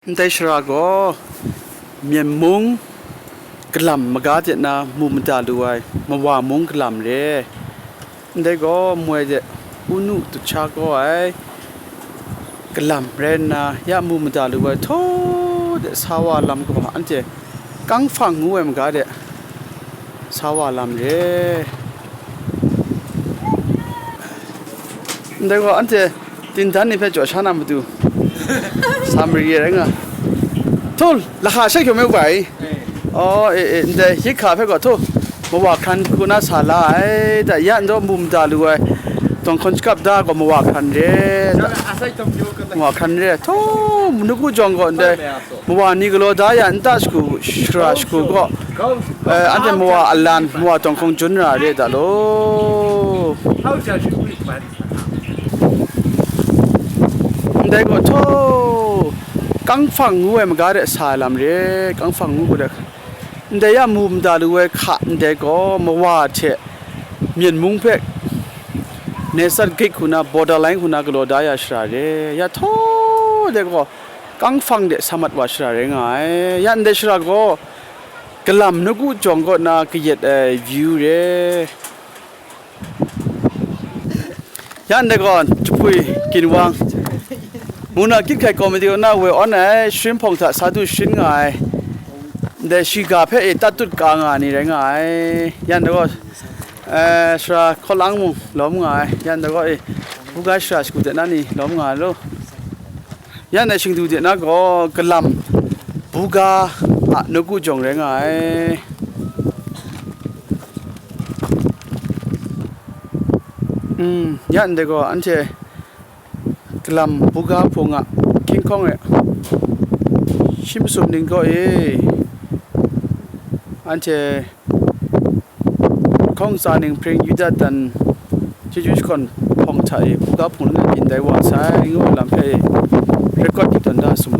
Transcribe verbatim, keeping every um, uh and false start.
Ndai shara gaw Myen mung galam maga de na mu mada lu ai Mawa mung galam re. Ndai gaw moi de unu dut sha kau ai galam rai nna, ya mu mada lu ai htaw de sa wa lam gaw, anhte Kangfang ngu ai maga de sa wa lam re. Ndai gaw anhte tindan ni hpe jaw sha na matu sa mari ai rai nga. Htaw, lahka sha hkyaw me u bai. Aw, e, e, ndai hkye hkra hpe gaw htaw, mawa hkran hku na sa la ai, da ya ndaw mu mada lu ai, dawng hkawn shakap da gaw mawa hkran re, da. Mawa hkran re, htaw, nawku jawng gaw ndai mawa ni galaw da ya nta shagu, shara shagu gaw, eh, anhte mawa alan, mawa dawng hkawng jun ra re da law. Ndai gaw htaw, Kangfang ngu ai maga de sa ai lam re, Kangfang ngu gaw de. Ndai ya mu mada lu ai hka ndai gaw mawa hte Myen mung hpe Naisat Gate hku na, border line hku na galaw da ya shara re, ya htaw de gaw Kangfang de sa mat wa shara rai nga ai. Ya ndai shara gaw galam nawku jawng kaw na kayat ai view re. Ya ndai gaw Jahpui Ginwang, Mungna Kyit Hkai Komiti kaw na woi awn ai sharin hpawng hta sa du sharin nga ai, ndai shiga hpe e tat tut ka nga ai ni rai nga ai. Ya ndai gaw, eh, sara hkawlang mung lawm nga ai. Ya ndai gaw, e, buga shara shagu de na ni lawm nga ai law. Ya ndai shingdu de na gaw galam buga a nawku jawng rai nga ai. Mm, ya ndai gaw anhte galam buga hpung a hkying hkawng e shi masum ning gaw e anhte hkawng tsa ning hpring Yuda dan chyeju shakawn hpawng hta e buga hpung langai byin dai wa sai ngu ai lam hpe e, record tawn da sum